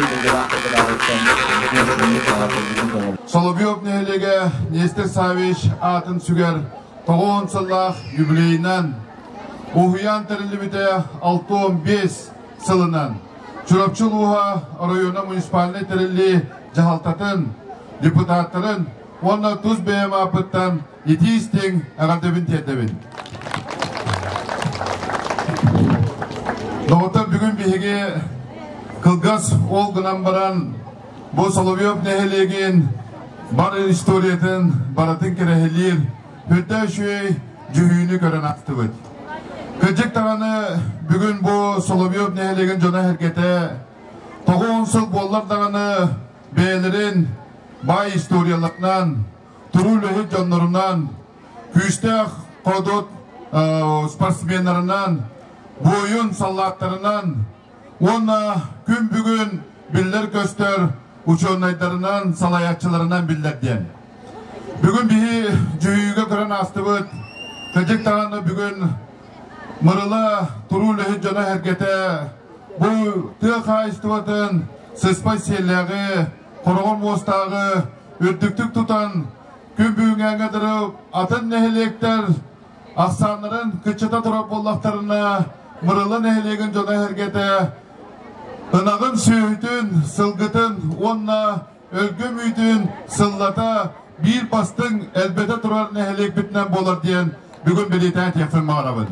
Биир дойдулаахтарбытыттан Соловьев нэһилиэгэ Нестер Саввич аатын сүгэр 90 сыллаах юбилейынан уһуйаан тэриллибитэ 65 сылынан Чурапчы улууһа оройуона муниципальнай тэриллии дьаһалтатын депутаттарын уонна тус бэйэм ааппыттан итии-истиҥ эҕэрдэбин тиэрдэбин. Доҕоттор, бүгүн биһиги кылгас ол гынан баран бу Соловьев нэһилиэгин бар историятын барытын кэрэһилиир үрдэ үчүгэй дьүһүйүүнү көрөн аастыбыт. Кырдьык даҕаны бүгүн бу Соловьев нэһилиэгин дьоно-сэргэтэ 90 сыл буоллар даҕаны бэйэлэрин баай историяларынан, туруу үлэһит дьоннорунан, күүстээх ходут спортсменнарынан, буойун саллааттарынан уонна күн бүгүн биллэр-көстөр учуонайдарынан, салайааччыларынан биллэр диэн. Бүгүн биһи дьүһүйүүгэ көрөн аастыбыт. Кырдьык даҕаны бүгүн Мырыла туруу үлэһит дьоно-сэргэтэ бу тыа хаһаайыстыбатын сыспай сиэллээҕи, хороҕор муостааҕы үрдүктүк тутан күн бүгүҥҥээҥҥэ дылы атын нэһилиэктэр ахсааннарын кыччата турар буоллахтарына, Мырыла нэһилиэгин дьоно-сэргэтэ ынаҕын сүөһүтүн, сылгытын уонна өлгөм үүтүн сыллата биир бастыҥ элбэтэ турар нэһилиэкпитинэн буолар диэн бүгүн бэлиэтээн этиэхпин баҕарабын.